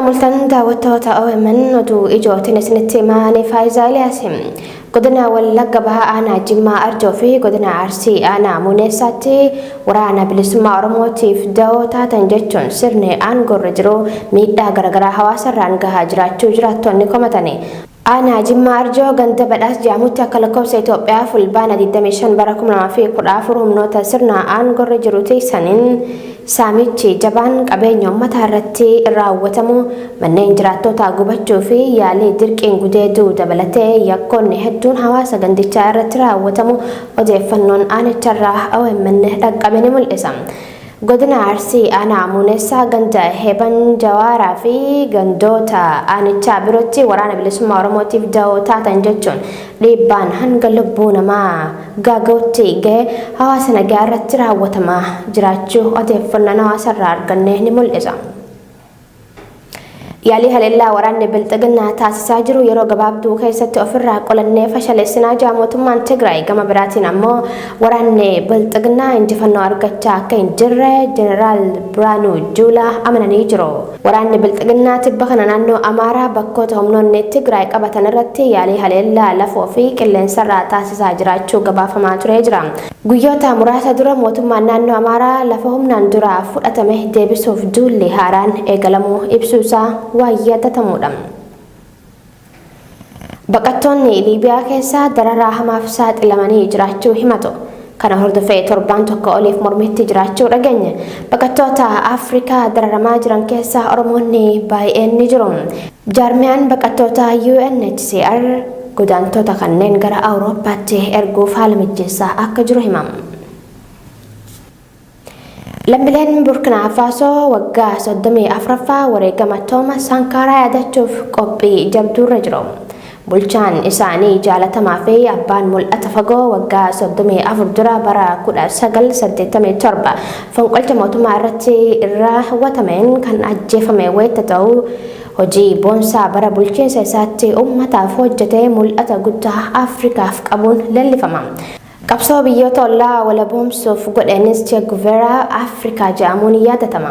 Akka mul'atan daawwattoota OMN, oduu ijootiin isinitti himaa Faayisaa Iliyaas. Godina Wallagga Bahaa Aanaa Jimmaa Arjoo fi Godina Arsii Aanaa Muneessaatti waraana bilisummaa Oromootiif da'oo taatan jechuun sirni aangoorra jiru miidhaa garaagaraa hawaasarraan gahaa jiraachuu jiraattonni komatani. Aanaa Jimmaa Arjoo ganda Badhaas jedhamutti akka lakkoofsa Itoophiyaa Fulbaana 25 bara 2014 humnoota sirna aangoorra jiru tiksaniin saamichi jabaan qabeenya uummataa irratti raawwatamu, manneen jiraattootaa gubachuu fi yaalii dirqiin gudeeduu dabalatee yakkoonni hedduun hawaasa gandichaa irratti raawwatamu odeeffannoon aanicharraa OMN dhaqqabe ni mul'isa. Godina Arsii Aanaa Muunessaa ganda Heban Jawaaraa fi gandoota aanichaa birootti waraana bilisummaa Oromootiif da'oo taatan jechuun dhiibbaan hanga lubbuu namaa gaaga'utti ga'e hawaasa nagaa irratti raawwatamaa jiraachuu odeeffannoon hawaasarraa arganne ni mul'isa. Yaalii haleellaa waraanni Bilxiginnaa taasisaa jiru yeroo gabaabduu keessatti ofirraa qolannee fashaleessinaa jira mootummaan Tigraay. Gama biraatiin ammoo waraanni Bilxiginnaa injifannoo argachaa akka hin jirre Jeneraal Biraanuu Juulaa amananii jiru. Waraanni Bilxiginnaa tibba kana naannoo Amaaraa bakkoota humnoonni Tigraay qabatan irratti yaalii haleellaa lafoo fi qilleensarraa taasisaa jiraachuu gabaafamaa turee jira. Guyyoota muraasa dura mootummaan naannoo Amaaraa lafa humnaan duraa fudhatame deebisuuf duulli haaraan eegalamuu ibsuu isaa waan yaadatamuudha. Baqattoonni Liibiyaa keessaa dararaa hamaaf saaxilamanii jiraachuu himatu. Kana hordofee torbaan tokko oliif mormitti jiraachuu dhageenye. Baqattoota Afrikaa dararamaa jiran keessaa Oromoonni baay'een ni jiru. Jaarmiyaan baqattoota UNHCR godaantota kanneen gara Awurooppaatti erguuf haala mijjeessaa akka jiru himama. Lammiileen Burkinaa Faasoo waggaa 34ffaa wareegama Toomas Sankaaraa yaadachuuf qophii jabduurra jiru. Bulchaan isaanii jaalatamaa fi abbaan mul'ata fagoo waggaa 34 dura bara 1987 fonqolcha mootummaa irratti raawwatameen kan ajjeefame wayita ta'u, hojii boonsaa bara bulchiinsa isaatti uummataaf hojjetee mul'ata guddaa Afrikaaf qabuun leellifama. Qabsoo biyyoota ollaa walaboomsuuf godheenis Che Guevara Afrikaa jedhamuun yaadatama.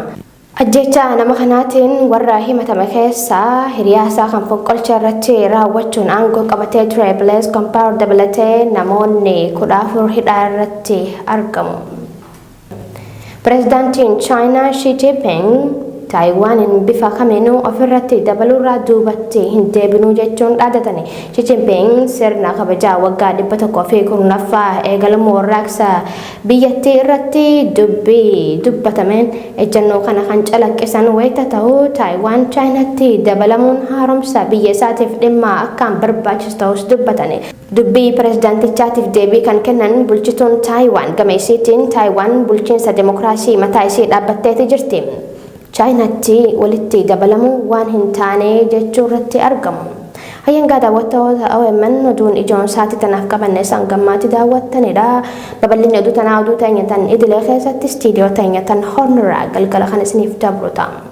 Ajjeechaa nama kanaatiin warra himatame keessaa hiriyaa isaa kan fonqolcha irratti raawwachuun aangoo qabatee ture Blaise Compaoré dabalatee namoonni 14 hidhaa irratti argamu. Pireezidaantiin Chaayinaa Xi Jinping Taayiwaaniin bifa kamiinuu ofirratti dabaluurraa duubatti hin deebinuu jechuun dhaadatani. Xi Jinping sirna kabajaa waggaa 110ffaa eegalamuu warraaqsa biyyattii irratti dubbii dubbatameen ejjennoo kana kan calaqqisan wayita ta'u, Taayiwaan Chaayinaatti dabalamuun haaromsa biyya isaatiif dhimma akkaan barbaachisu ta'us dubbatani. Dubbii pireezidaantichaatiif deebii kan kennan bulchituun Taayiwaan gama isiitiin, Taayiwaan bulchiinsa demokiraasii mataa isii dhaabbatteeti jirti. Chaayinaatti walitti dabalamuu waan hin taane jechuu irratti argamu. Hayyangaa daawwattoota OMN, oduun ijoon sa'aatii tanaaf qabanne isaan gammaatti daawwattanidha. Babal'inni oduu tanaa oduu teenya tan idilee keessatti istiidiyoo teenya tan hornirraa galgala kan isiniif dabru ta'a.